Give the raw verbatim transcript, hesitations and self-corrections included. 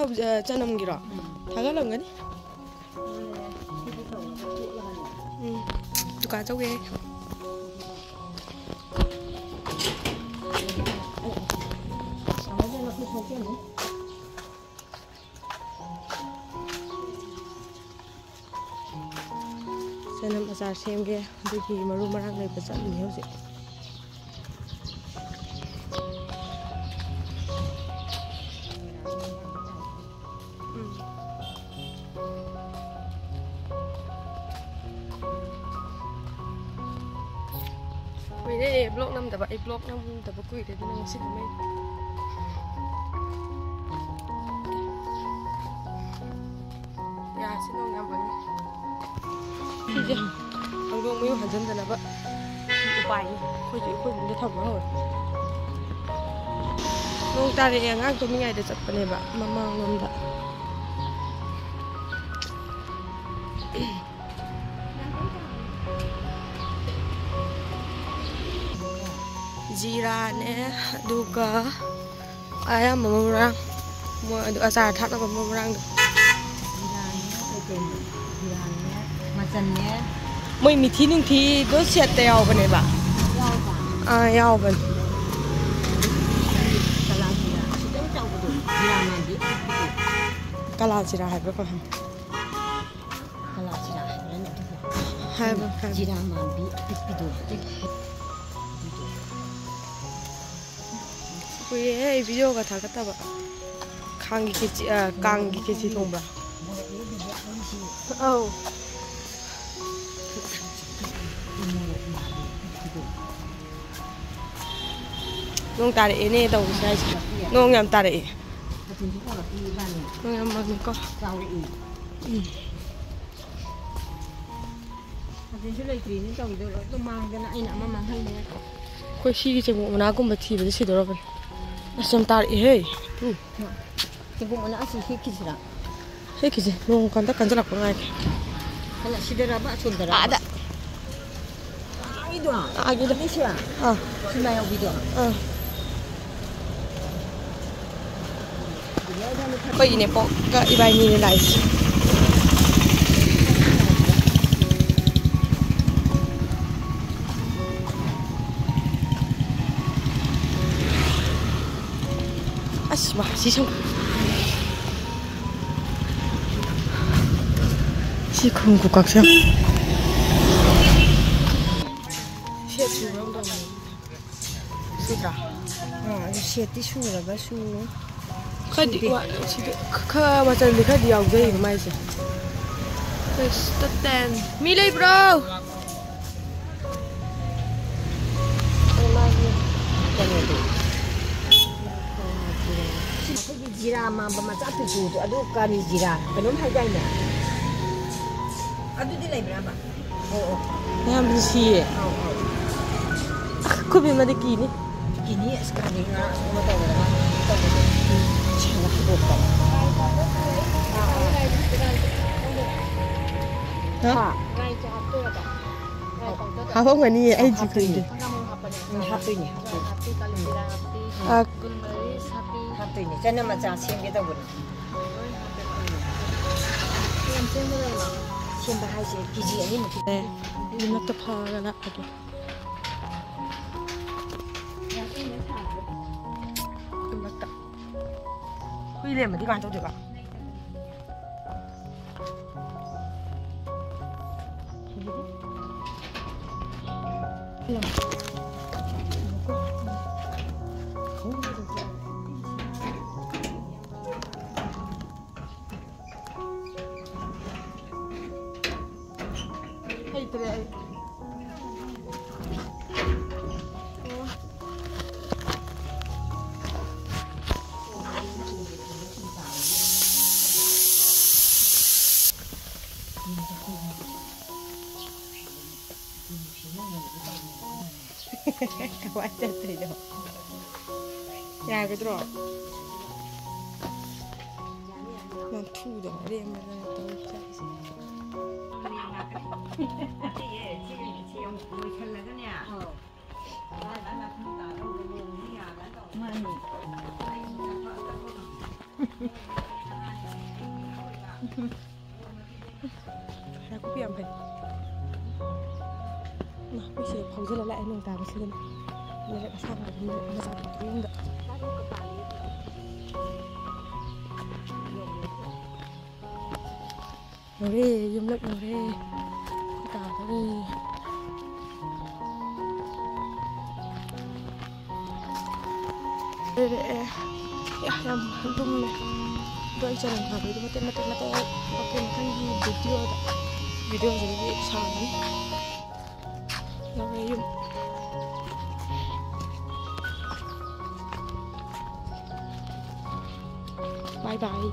ꯑ, ꯆꯅꯝꯒꯤꯔꯣ? ꯊꯥꯒꯠꯂꯝꯒꯅꯤ꯫ ꯎꯝ, ꯗꯨꯀꯥꯟ ꯆꯧꯒꯦ꯫ ꯆꯅꯝ ꯑꯆꯥꯔ ꯁꯦꯝꯒꯦ꯫ ꯑꯗꯨꯒꯤ ꯃꯔꯨ ꯃꯔꯥꯡ ꯂꯩꯕ ꯆꯠꯂꯤꯅꯦ ꯍꯧꯖꯤꯛ꯫ ꯎꯝ꯫ ꯀꯨꯏꯔꯦ vlog ꯅꯝꯗꯕ꯫ ꯑꯩ vlog ꯅꯝꯗꯕ ꯀꯨꯏꯔꯦ, ꯑꯗꯨꯅ ꯉꯁꯤꯗꯤ ꯃꯩ꯫ ꯌꯥꯁꯤ ꯅꯣꯡ ꯌꯥꯝ ꯃꯪꯉꯤ꯫ ꯁꯤꯁꯦ ꯍꯧꯗꯣꯡ ꯃꯌꯨꯝ ꯍꯟꯖꯟꯗꯅꯕ ꯎꯄꯥꯏꯅꯤ꯫ ꯑꯩꯈꯣꯏꯁꯨ ꯑꯩꯈꯣꯏ ꯌꯨꯝꯗ ꯊꯝꯕ ꯍꯧꯔꯦ꯫ ꯅꯣꯡ ꯇꯥꯔꯛꯑꯦ, ꯑꯉꯥꯡ ꯇꯨꯝꯃꯤꯉꯩꯗ ꯆꯠꯄꯅꯦꯕ ꯃꯃꯥꯡꯂꯣꯝꯗ꯫ ꯖꯤꯔꯥꯅꯦ, ꯑꯗꯨꯒ ꯑꯌꯥꯝꯕ ꯃꯔꯨ ꯃꯔꯥꯡ, ꯃꯣꯏ ꯑꯗꯨ ꯑꯆꯥꯔ ꯊꯥꯛꯅꯕ ꯃꯔꯨ ꯃꯔꯥꯡꯗꯣ꯫ ꯖꯤꯔꯥꯅꯦ, ꯀꯩꯀꯩꯅꯣ? ꯖꯤꯔꯥꯅꯦ, ꯃꯆꯟꯅꯦ꯫ ꯃꯣꯏ ꯃꯤꯊꯤ ꯅꯨꯡꯊꯤꯗꯣ ꯁꯦꯠꯇ ꯌꯥꯎꯕꯅꯦꯕ꯫ ꯌꯥꯎꯕ? ꯑꯥ, ꯌꯥꯎꯕꯅꯦ꯫ ꯀꯂꯥ ꯖꯤꯔꯥ, ꯈꯤꯇꯪ ꯆꯥꯎꯕꯗꯣ, ꯖꯤꯔꯥ ꯃꯥꯟꯕꯤ ꯑꯄꯤꯛꯄꯗꯣ꯫ ꯀꯂꯥ ꯖꯤꯔꯥ ꯍꯥꯏꯕ꯭ꯔꯥ ꯀꯩꯅꯣꯝ ꯍꯥꯏ꯫ ꯀꯂꯥ ꯖꯤꯔꯥ ꯍꯥꯏꯕ꯭ꯔꯥꯅꯦ ꯑꯗꯨꯕꯣ? ꯍꯥꯏꯕ, ꯍꯥꯏꯕ꯫ ꯖꯤꯔꯥ ꯃꯥꯟꯕꯤ ꯑꯄꯤꯛꯄꯤꯗꯣ꯫ ꯑꯗꯨꯗꯣ꯫ ꯀꯨꯏꯔꯦꯍꯦ ꯑꯩ videoꯒ ꯊꯥꯒꯠꯇꯕ꯫ ꯀꯥꯡꯒꯤ ꯈꯦꯆꯤ, ꯑ, ꯀꯥꯡꯒꯤ ꯈꯦꯆꯤ ꯊꯣꯡꯕ꯭ꯔꯥ? ꯃꯣꯔꯣꯛ ꯃꯦꯠꯂꯤꯁꯦ ꯑꯩꯁꯤ꯫ ꯑꯧ꯫ ꯃꯣꯔꯣꯛ ꯃꯥꯜꯂꯦ ꯑꯄꯤꯛꯄꯤꯗꯣ꯫ ꯅꯣꯡ ꯇꯥꯔꯛꯑꯦꯅꯦ ꯇꯧꯔꯤꯁꯦ ꯍꯥꯏꯁꯦ꯫ ꯅꯣꯡ ꯌꯥꯝ ꯇꯥꯔꯛꯑꯦ꯫ ꯁꯥꯇꯤꯟꯁꯨ ꯄꯣꯔꯛꯇꯦ ꯏꯕꯥꯅꯤ꯫ ꯅꯣꯡ ꯌꯥꯝ ꯃꯪꯉꯤꯀꯣ꯫ ꯆꯥꯎꯔꯛꯏ꯫ ꯎꯝ꯫ ꯁꯥꯇꯤꯟꯁꯨ ꯂꯩꯇ꯭ꯔꯤꯅꯦ ꯇꯧꯔꯤꯗꯣ, ꯂꯣꯏ ꯑꯗꯨꯝ ꯃꯥꯡꯗꯅ ꯑꯩꯅ ꯑꯃ ꯃꯥꯡꯍꯜꯂꯦ꯫ ꯑꯩꯈꯣꯏ ꯁꯤꯒꯤ ꯆꯦꯡꯀꯨꯞ ꯃꯅꯥꯒꯨꯝꯕ ꯊꯤꯕꯗ ꯁꯤꯗꯧꯔꯕꯅꯤ꯫ ꯑꯁ, ꯌꯥꯝ ꯇꯥꯔꯛꯑꯦꯍꯦ꯫ ꯎꯝ꯫ ꯆꯦꯡꯀꯨꯞ ꯃꯅꯥ ꯑꯁꯤ ꯍꯦꯛꯈꯤꯁꯤꯔꯥ? ꯍꯦꯛꯈꯤꯁꯦ, ꯅꯣꯡ ꯀꯟꯗ ꯀꯟꯁꯤꯜꯂꯛꯄ ꯉꯥꯏꯒꯦ꯫ ꯍꯜꯂꯛ ꯁꯤꯗꯔꯕ, ꯑꯁꯣꯝꯗꯔꯕ? ꯑꯥꯗ꯫ ꯑꯩꯗꯣ? ꯑꯥꯒꯤꯗꯣ꯫ ꯑꯅꯤꯁꯦ? ꯑꯥ꯫ ꯁꯤꯃ ꯌꯥꯎꯕꯤꯗꯣ? ꯑꯥ꯫ ꯑꯩꯈꯣꯏ ꯏꯅꯦꯄꯣꯛꯀ ꯏꯕꯥꯅꯤꯅꯦ ꯂꯥꯛꯏꯁꯦ꯫ ꯑꯁ, ꯃꯥ, ꯁꯤ ꯁꯨꯝ, ꯁꯤ ꯈꯨꯔꯨꯝ ꯈꯨꯀꯥꯛꯁꯦ ꯌꯥꯝ ꯁꯦꯠ ꯁꯨꯕ ꯑꯃ ꯇꯧꯕꯅꯦ꯫ ꯁꯨꯗ꯭ꯔꯥ? ꯑꯥ, ꯑꯗꯨ ꯁꯦꯠꯇꯤ ꯁꯨꯔꯒꯁꯨ ꯈꯔꯗꯤ ꯁꯨꯗꯦ꯫ ꯋꯥ-, ꯁꯤꯗ ꯈ-, ꯈꯔ ꯃꯆꯜꯗꯤ ꯈꯔꯗꯤ ꯌꯥꯎꯖꯩꯕ ꯃꯥꯏꯁꯦ꯫ ꯑꯁ, ꯇꯠꯇꯦꯟ꯫ ꯃꯤ ꯂꯩꯕ꯭ꯔꯣ? ꯑꯗꯣ ꯃꯥꯒꯤ ꯀꯩꯅꯣꯗꯣ, ꯑꯩꯈꯣꯏꯒꯤ ꯖꯤꯔꯥ ꯃꯥꯟꯕ ꯃꯆꯥ ꯄꯤꯛꯇ꯭ꯔꯨꯗꯣ, ꯑꯗꯨ ꯀꯔꯤ ꯖꯤꯔꯥ? ꯀꯩꯅꯣꯝ ꯍꯥꯏꯗꯥꯏꯅꯦ? ꯑꯗꯨꯗꯤ ꯂꯩꯕ꯭ꯔꯥꯕ? ꯑꯣ, ꯑꯣ꯫ ꯌꯥꯝ ꯅꯨꯡꯁꯤꯌꯦ꯫ ꯑꯧ, ꯑꯧ꯫ ꯑꯩꯈꯣꯏ ꯕꯦꯝꯃꯗꯤ ꯀꯤꯅꯤ꯫ ꯀꯤꯅꯤ, ꯑꯁ, ꯀꯥꯏꯗꯩ ꯉꯥ ꯑꯃ ꯇꯧꯔꯒ ꯇꯧꯕꯗꯣ꯫ ꯁꯦꯡꯅ ꯍꯥꯠꯇꯣꯛꯄ꯫ ꯍꯥ? ꯍꯥ? ꯍꯥꯞꯄꯝꯒꯅꯤꯌꯦ, ꯑꯩ ꯍꯥꯞꯇꯣꯏꯅꯦ꯫ ꯈꯪꯗꯦ꯫ ꯎꯝ, ꯍꯥꯞꯇꯣꯏꯅꯦ, ꯍꯥꯞꯇꯣꯏꯅꯦ꯫ ꯎꯝ꯫ ꯑ, ꯍꯥꯞꯇꯣꯏꯅꯦ꯫ ꯆꯅꯝ ꯃꯆꯥ ꯁꯦꯝꯒꯦ ꯇꯧꯕꯅꯦ꯫ ꯁꯦꯝꯕ ꯍꯥꯏꯁꯦ ꯀꯦ ꯖꯤ ꯑꯅꯤꯃꯨꯛꯀꯤ꯫ ꯑꯦ, ꯌꯨꯝꯂꯛꯇ ꯐꯥꯎꯔꯒ ꯂꯥꯛꯄꯗꯣ꯫ ꯌꯨꯝꯂꯛꯇ꯫ ꯍꯨꯏ ꯂꯩꯔꯝꯃꯗꯤ ꯀꯃꯥꯏꯅ ꯇꯧꯗꯣꯏꯕ? ꯍꯩꯇ꯭ꯔꯦ ꯑꯩ꯫ ꯀꯃꯥꯏꯅ ꯆꯠꯇꯣꯏꯅꯣ? ꯌꯥꯒꯗ꯭ꯔꯣ? ꯅꯪ ꯊꯨꯗꯣ ꯑꯔꯦꯝꯕꯗ ꯇꯧꯔ ꯆꯠꯂꯤꯁꯦ꯫ ꯃꯥꯅꯤ꯫ ꯅꯥꯀꯨꯞꯄꯤ ꯌꯥꯝ ꯐꯩ꯫ ꯅꯥꯀꯨꯞꯄꯤꯁꯦ ꯐꯥꯎꯖꯜꯂ ꯂꯥꯛꯑꯦ ꯅꯣꯡ ꯇꯥꯕꯁꯤꯗꯅꯦ꯫ ꯂꯩꯔꯛ ꯑꯁꯥꯡꯕꯗꯨꯅ ꯃꯆꯥ ꯌꯨꯝꯗ꯫ ꯌꯧꯔꯦ, ꯌꯨꯝꯂꯛ ꯌꯧꯔꯦ꯫ ꯇꯥꯗꯣꯔꯦ꯫ ꯂꯩꯔꯛꯑꯦ꯫ ꯌꯥ, ꯌꯥꯝ ꯂꯨꯝꯃꯦ꯫ ꯑꯗꯣ ꯑꯩ ꯆꯅꯝ ꯊꯥꯕꯩꯗꯣ ꯃꯇꯦꯛ ꯃꯇꯦꯛ ꯃꯇꯦꯛ ꯀꯛꯀꯦ ꯃꯊꯪꯒꯤ ꯚꯤꯗꯤꯑꯣꯗ꯫ ꯚꯤꯗꯤꯑꯣꯁꯤꯗꯗꯤ ꯁꯥꯡꯉꯅꯤ꯫ ꯌꯧꯔꯦ ꯌꯨꯝ꯫ ꯕꯥꯏ ꯕꯥꯏ꯫